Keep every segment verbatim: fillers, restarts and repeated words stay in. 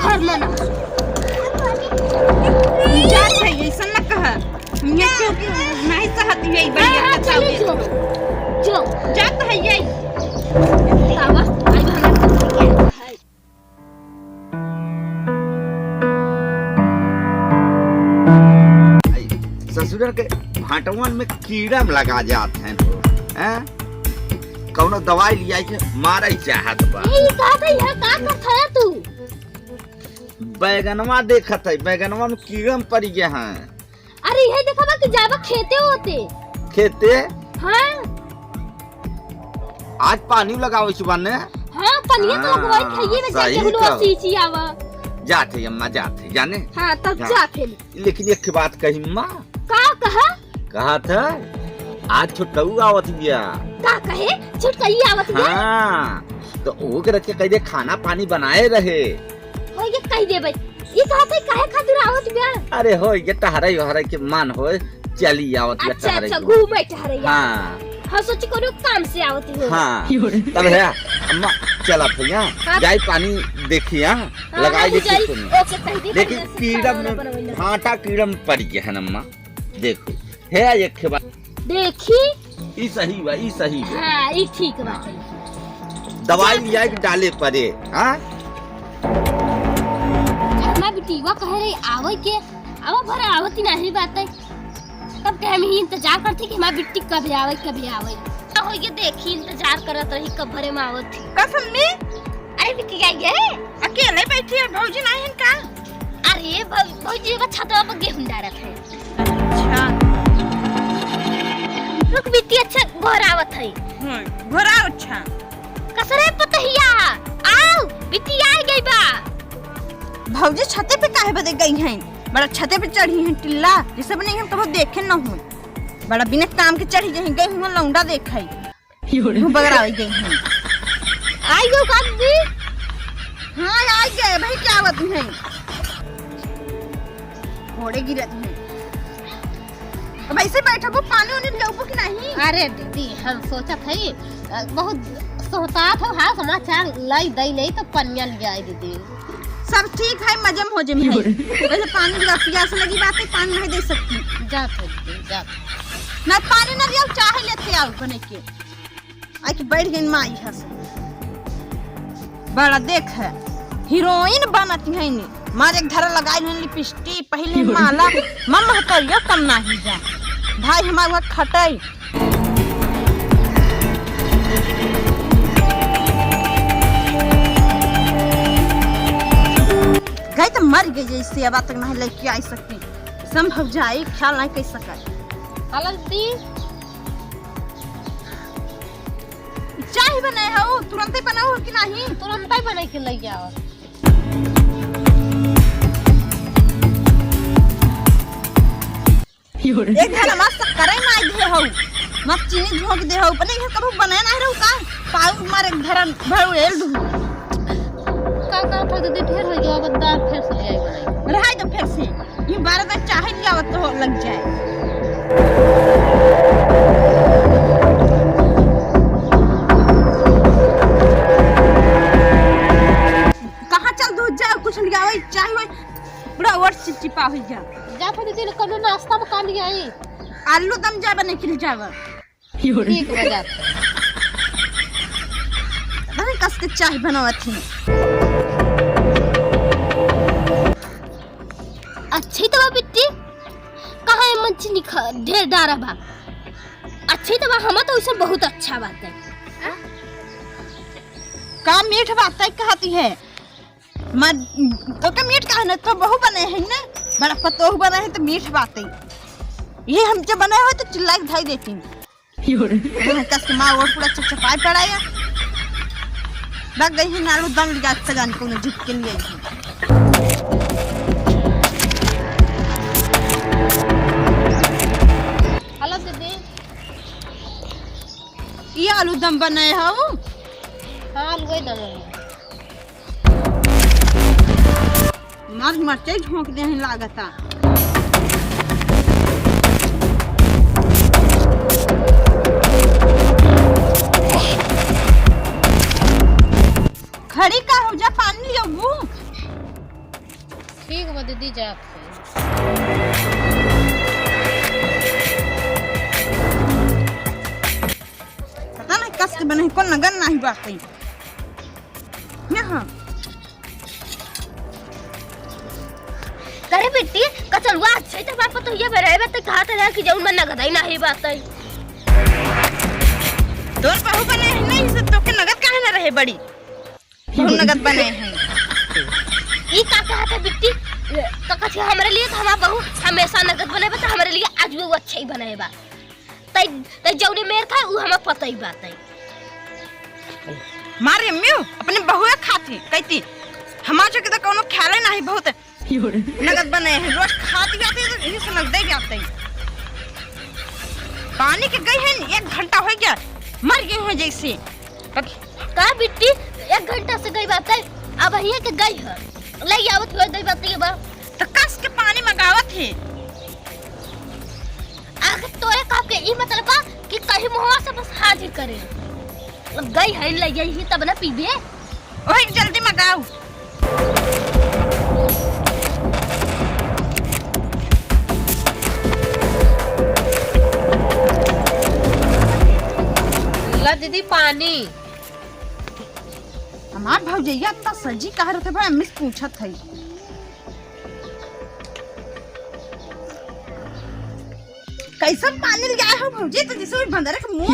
हर मन। जात है, ऐसा न कहा। मैं क्योंकि नहीं चाहती है, बड़ी हाँ, हाँ, अच्छा चली हुआ। जो। जो। जात है ये। बाबा, आज हमारे ससुरन के भांटवन में कीड़म लगा जात हैं, हैं? कौनो दवाई लियाई के मारे चाहत बा। ए, ई का था, यहाँ का करत है तू? बैगनवा देखत है, बैगनवा में कीड़म पड़ गया है। अरे, यही देखा बा कि जाबा खेते होते। खेते? हाँ। आज पानी लगावे सुबह ने? हाँ, पनिया तो हाँ, लगवाई खाइए में सही जाके हुआ कहो। सींची आवा। जात है अम्मा, जात है, जाने? हाँ, तब हाँ। जा फिर। लेकिन एक बात कही अम्मा। का कहा? कहा था, आज छुटकऊ आवत बिया। का कहे? छुटकई आवत बिया? हाँ, तो ओके रख के कह दे खाना पानी बनाए रहे। हो ये कह देबे। ये कहा था काहे खातिर आवत बिया? अरे हो ये टहरे वहरे के मन हो, चली आवत बिया अच्छा, टहरे अच्छा, के। घूमे टहरे हाँ। हाँ, सोची कोनो काम से आवत हो। हाँ। तब है, अम्मा, चला भैया, हाँ। जाई पानी देखी, हाँ? हाँ, लगाई नहीं देखी जाई। सुनी। ओके, कह दे, लेकिन बढ़िया से कीड़ा खाना में, बनवैला। भांटा कीड़ा में पड़ गया है ना, अम्मा। देखो, है एक बात। देखी? ई सही बा, ई सही बा। हाँ, ई ठीक बा। दवाई लिया के डाले पड़े, हाँ? हमार बिटिया कहे रही, आवे के, आवा भरा आवती नहीं बात है। कब के हम ही इंतजार करते कि हमार बिट्टी कब आवे, कब आवे। तो हो ये देखी, इंतजार करत रही, कब भरे में आवत थी। कसम में? अरे बिटिया, ये अकेले बैठी है, भौजी नहीं है का? अरे भौ-, भौजी का छतवा पर गेहूं डालत है। अच्छा। रुक बिट्टी, अच्छा, घर आवत है। हाँ, घर आओ, अच्छा। कसरे पतहिया, आओ, बिट्टी आ गई बा। भौजी छते पे काहे बदे गई हैं? बड़ा छते पे चढ़ी हैं टिल्ला, जैसे बने हम कबो देखे न हुए। बड़ा बिना काम के चढ़ी जहीं गई हुआ लौंडा देखे। मुँह बगरावे गई हैं। आई गो का दीदी? हाँ, आई गए भाई, क्या बात है? घोड़े गिरत हैं। अब ऐसे बैठबो, पानी उनी लेबो कि नहीं? अरे दीदी, हम सोचत हई, अ, बहुत सोहतात हो, हाँ, समाचार लाई दई नहीं तो पनिया ले आई दीदी। सब ठीक है, मजे में हो जे में है। पहले पानी लिया, प्यास लगी बात है, पानी नहीं दे सकती। जात है दीदी, जात। ना पानी ना लिया, चाहे लेते आओ बने के। आके बैठ गई माई हंस। बड़ा देख है, हीरोइन बनत है नी। मारे एक धरा लगाई हुई लिपस्टिक, पहले माला, मम्मा तो यो कम नाही जा। भाई हमार वहाँ खटाई। गई तो मर गई, जैसे अब तक नहीं लेके आई सकती। संभव जाए, ख्याल नहीं कर सका। अलग दी। चाय बनाए हो, तुरंते बनाओ कि नहीं? तुरंते बनाई के ले जाओ। एक धरा मत शक्कर ना दे हो, मत चीनी झोंक दे हो, अपने घर कबो बनाए ना रहो का? पाऊ मारे एक धरा भर एल दू। का का था दीदी, ढेर हो गया, अब दाल फिर से ले आई बनाई। रहाई तो फिर से। ये बारह तक चाहे लियावत हो लग जाए। कहाँ चल दो, जाओ कुछ लियावे, चाहे वही पूरा ओट चिपचिपा हो जा। जा फिर दीदी, कोनो नाश्ता में का लियाई? आलू दम जा बने के लिए जावा। ठीक बा, जात। अरे, कस के चाय बनावत ही। अच्छी तो बा बिट्टी, कहाँ है मंचनी ख-, ढेर डारा बा। अच्छी तो बा, हम तो वैसे बहुत अच्छा बात है। का मीठ बात है कहती है? मर, तो के मीठ काहे न, तो बहू बने है ना, बड़ा पतोह बने है तो मीठ बात है। ये हम जब बने हो तो चिल्ला के धाई देती। हाँ, कस के माँ और पूरा चपचपाए पड़ा है। बग गई है नालू दम लिया के जान को झुक के लिए। हेलो दीदी। ये आलू दम बनाए हो? हाँ, आलू ही दम है। मार मरचाई झोंक दे हैं लागता। खड़ी का हो जा, पानी लियो। ठीक बा दीदी, जात है। पता नहीं कस के बने, कौन नगद नहीं बात है। यहाँ। करे बिट्टी, कचलुआ अच्छे तो बाप तो ये बराबर तो कहा था कि जौन मन नगद ही नहीं बात है। तोर बहू बने है नहीं, से तोके नगद काहे ना रहे बड़ी? हम नगद बने हैं। ई का कहा था बिट्टी? तो कथी हमरे लिए तो हमार बहू हमेशा नगद बने बा, तो हमरे लिए आज वो अच्छा ही बने बा। तै, तै जौने मेर था, उ हमार पता ही बात है। मारे अम्मी, अपने बहुए खाती, कहती, हमार जो के तो कौनो ख्याल ही नहीं, बहुत नगद बने हैं, रोज खाती आती तो यही से नगदे जाते हैं। पानी के गई है, एक घंटा हो गया, मर गई है जैसे। का बिट्टी, एक घंटा से गई बात है, अब हियाँ के गई है, ले आवत हुए गई बात ये बा। तो कस के पानी मंगावत है। आगे तोरे का के ई मतलब बा कि कहीं मुहवा से बस हाजिर करे। अब गई है, ले गई ही तब ना पीबे। ओए, जल्दी मंगाओ। ला दीदी पानी। हमार भौजैया इतना सजी कह रहे थे भाई, अम्मी से पूछत है। कैसन पानी ले आए हो भौजी, तो जैसे वो बंदर के मुंह।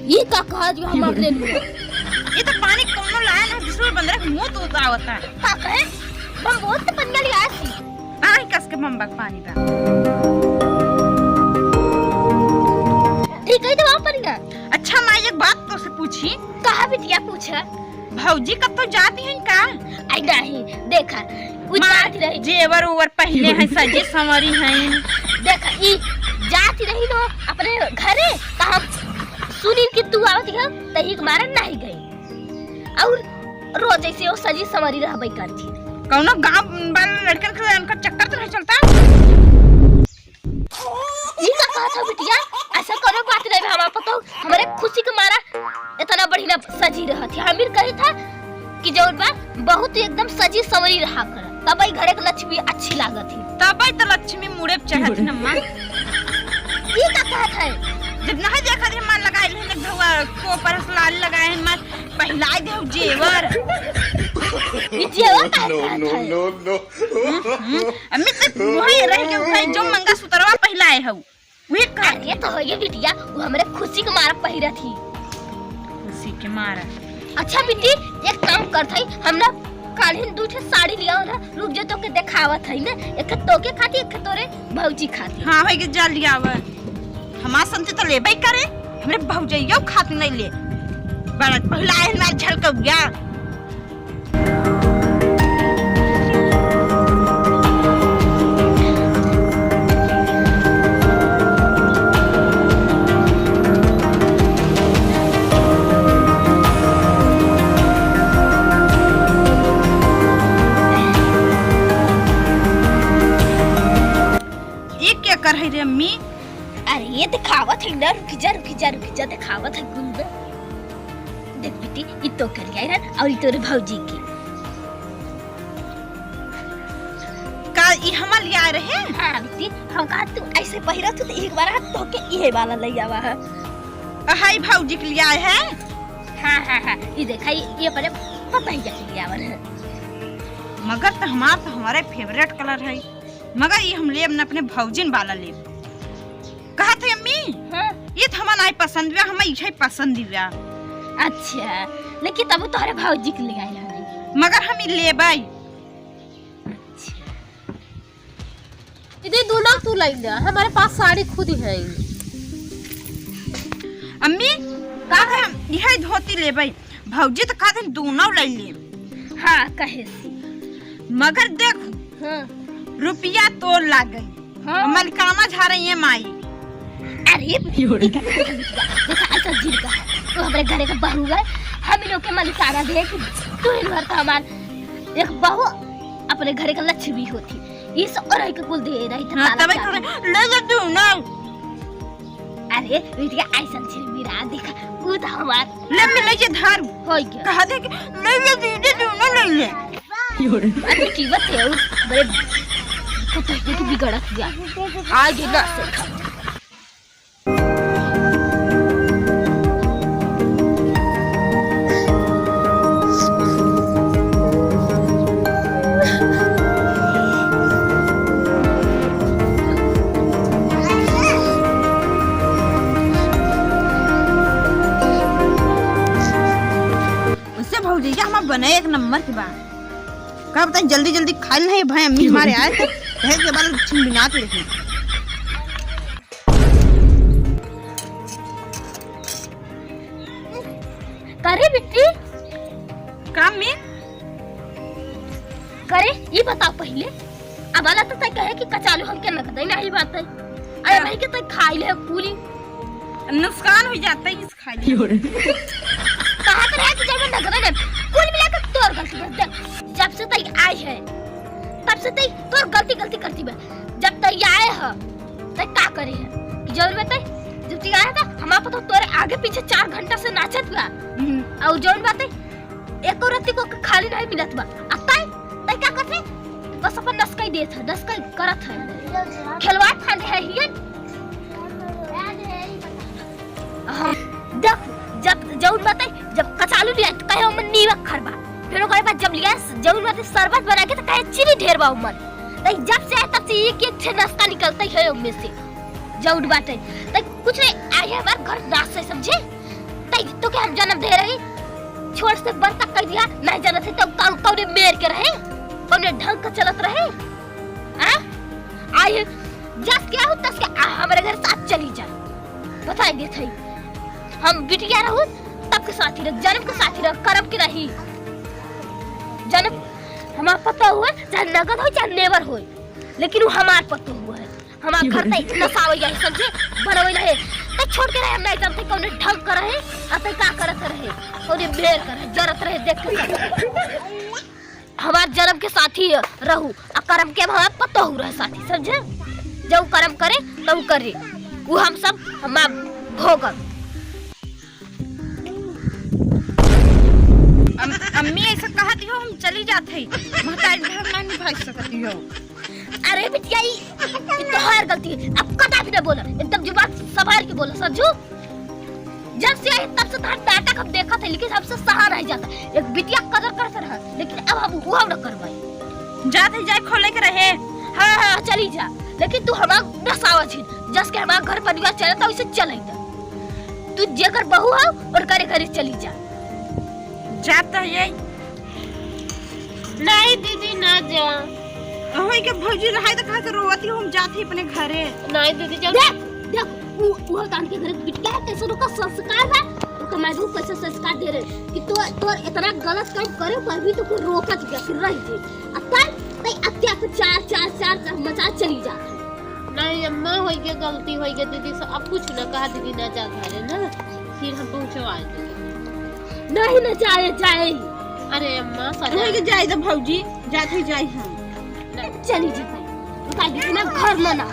ये का कहा जो हम अपने लिए? ये तो पानी कौनो लाया ना, दूसरे बंदर के मुंह तो उतावता है। का कहे? हम बहुत तो पनिया ले आए थी। आई कस के मम्मा के पानी बा। ठीक है, तो आप पनिया। अच्छा माई, एक बात तो से पूछी। कहा बिटिया पूछा? भौजी कब तो जाती हैं का? आई नहीं, देखा, उ माँ, जात रही। जेवर उवर पहने हैं, सजी संवरी हैं। देखा, ई जात रही नो अपने घरे, त हम सुनिन कि तू आवत हो, त ही मारा नहीं गई। और रोज ऐसे वो सजी संवरी रहबे करती। कौनो गाँव वाला लड़कन के उनका चक्कर तो नहीं चलता? ई का कहत हो बिटिया? ऐसा कोनो बात नहीं बा, हमार पतोह हमरे खुशी के मारा इतना बढ़िया सजी रहत है। हमीर कही था कि जौन बा बहुत एकदम सजी संवरी रहा कर, तबई घरे के लक्ष्मी अच्छी लागत है। तबई तो लक्ष्मी मुड़े पे चढ़त है ना माँ। ई का कहत है? जब नहीं देखत है माँ लगाए लेने धुआ को परस लाल लगाए हैं माँ। पहिलाए देहु जेवर। ई जेवर काहे कहत है? हम्म, हम्म। अम्मी तो वही रह के भाई जो मंगलसूत्रवा पहिलाए हऊ। वही का? अरे तो हो ये बिटिया, वो हमरे खुशी के मारा पहिरा थी। खुशी के मारा। अच्छा बिट्टी, एक काम करत हई, हम ना काल्हिन दू ठे साड़ी लियाओ ना, रुक जो तोके देखावत हई ना, एक तोके खाती, एक तोरे भौजी खाती। हाँ, होई के जा लियावा। हमार संती तो लेबे करे, हमरे भौजैया खाती नहीं ले। बड़ा पहिला है ना झलकौआ। ये क्या कर है रे अम्मी? अरे ये दिखावत है ना, रुक जा, रुक जा, रुक जा, दिखावत है कुल ना। देख बेटी, ई तो कर लिया रहा और ई तोरे भौजी के। का ई हमार लिया रहे? हाँ बेटी, हम कहा तू ऐसे पहिरा तू तो एक बार हाथ धो के इहे वाला ले आवा है। हाय भौजी के लिया है? हाँ, हाँ, हाँ, ई देखा, ई, ई अपने पतैया के लिया है। मगर तो हमार तो हमारे favorite colour है, मगर ई हम लेब न अपने भौजिन वाला लेब। कहत है अम्मी, हाँ। ये तो हमार नाई पसंद बा, हमें इहे पसंद बा। अच्छा, लेकिन तब तोहरे भौजी के ले आए रहबे। मगर हम ई लेबै। अच्छा। दीदी, दोनों तू लाई ना, हमारे पास साड़ी खुद ही है। अम्मी, का है? हम इहे धोती लेबै। भौजी तो कहत है दोनों लाई ले। हाँ, कहे से। मगर देख, हाँ। रुपया तोर लाग गई। हाँ। मलिकाना झारे ये माई। अरे, देखा, देखा, ऐसा जिद का है। तू हमरे घरे के बहू है, हम इन लोग के मलिकाना दे कि तू इन घर का हमार एक बहू अपने घरे के लक्ष्मी होती। इस और के कुल दे रही था हाँ, ताला तबे चाबी। तोरे ले जा तू ना। अरे, बिटिया, ऐसन छिन मिरा देखा, ऊ तो हमार ले, ले, ले, ये धार। हो गया। कहा दे कि ले, ले, दे, दे, दे, ना ले, ले। अरे, की बात है, ऊ बड़े को तो ये तो बिगड़त गया। आ गया ना से। उससे भौजी का हमार बने एक नंबर की बात। का बताई, जल्दी जल्दी खाइल नहीं भाई, अम्मी हमारे आए थे, दहेज के बारे में छिनबिना के रखे। करे बिट्टी? का में? करे, ई बताओ पहिले, अब वाला तो तय कहे कि कचालू हमके नगदे नहीं बात है। अरे हाँ। भाई के तय खाई ले पूरी। नुकसान हो जाता है इस खाई ले। कहा तो रहे कि जब नगदे नहीं, कुल मिला के तोर गलती है। देख, जब से तय आई है, तब से तय तोर गलती, गलती करती बा। जब तय आए है, तय का करे है? कि जौन बात है, जब तय आए है, तो हमार पतोह तोरे आगे पीछे चार घंटा से नाचत बा। हम्म। और जौन बात है, एको रत्ती को खाली नहीं मिलत बा। आ तय, तय का करते? बस अपन नसकाई देत है, नसकाई करत है। खिलवाड़ फांदे है हियन। हाँ, देख, जब जौन बात है, जब कचालू लिया तो कहे ओमन नीमक खर बा। फिर ओकरे बाद जब लिया जौन बात है, शरबत बना के तो कहे चीनी ढेर बा ओमन। तय जब से आए तब से एक एक ठे नस्ता निकलते है ओमे से। जौन बात है, तय कुछ नहीं, आई है हमार घर नाश है, समझे? तय तो के हम जन्म दे रही, छोट से बड़ तक कर दिया, नहीं जानत है तो कौन, कौने मेर के रहे, कौने ढंग का चलत रहे, आ? आई है, जस के आहू तस के आ, हमारे घर साथ चली जा, बताई देत है, हम बिटिया रहू, तब के साथी रह, जन्म के साथी रह, करम के नहीं, जन्म हमार पतोह हुए, चाहे नगद हो, चाहे नेवर हो, लेकिन वो हमार पतोह हुए है। हमार घर तय इतना सावैया है, समझे? बनवैला है। तय छोड़ के रहे, हम नहीं जानते कौने ढंग का रहे, आ तय का करत रहे, कौने बेर का रहे, जरत रहे, देख के सब। हमार जन्म के साथी रहू, आ करम के हमार पतोहू रहे साथी, समझे? जब करम करे, तब करे। वो हम सब हमार भोगब। अम-, अम्मी ऐसा कहत हो, हम चली जात हई। महतारी घर ना निभाई सकती हो। अरे बिटिया, ई, ई तोहार गलती है। अब कदा भी ना बोला, एकदम जुबान संभाल के बोला, समझू? जब से आई तब से तोहार नाटक हम देखत है, लेकिन हमसे सहा नहीं जाता। एक बिटिया कदर करत रहा, लेकिन अब हम हुआ ना करवाई। जात है, जाए खोले के रहे। हाँ, हाँ, चली जा, लेकिन तू हमार नसावा छीन, जस के हमार घर परिवार चलता, वैसे चलता। तू जेकर बहू हो, और करे घरे चली जा। जात है ये। नहीं दीदी, ना जा। अहो, के भौजी रहाई तो कहाँ से रोवती हो, हम जात ही अपने घरे। नहीं दीदी, जब देख, देख, उ, उ तान के घरे बिटिया है, कैसे ओकर संस्कार बा, ओकर माई बाबू कैसे संस्कार दे रहे कि तो, तोर इतना गलत काम करे पर भी तो कोई रोकत गया, फिर रह जे। अब तय, तय अत्याचार, चार, चार, चार मचा चली जा। नहीं अम्मा, होई गया, गलती होई गया दीदी से, अब कुछ ना कहा दीदी, ना जा घरे ना, फिर हम पहुँचवा देंगे। नहीं ना जाए, जाए। अरे अम्मा, सजा होई के जाए तो भौजी, जात ही जाए हम। चली जा भाई, बताइए ना घर में ना।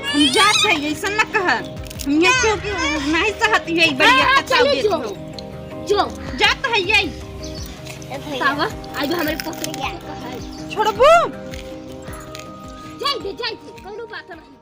हम जात है, ऐसा ना कहा। हम ये क्यों, क्यों नहीं सहती है, बढ़िया हाँ, हाँ, कचाव चली देत जो। हो। जो। जात है ये। तावा, आज हमारे पकड़े के कहा है। छोड़बू? जाए दे, जाए दे, कौनो बात नहीं।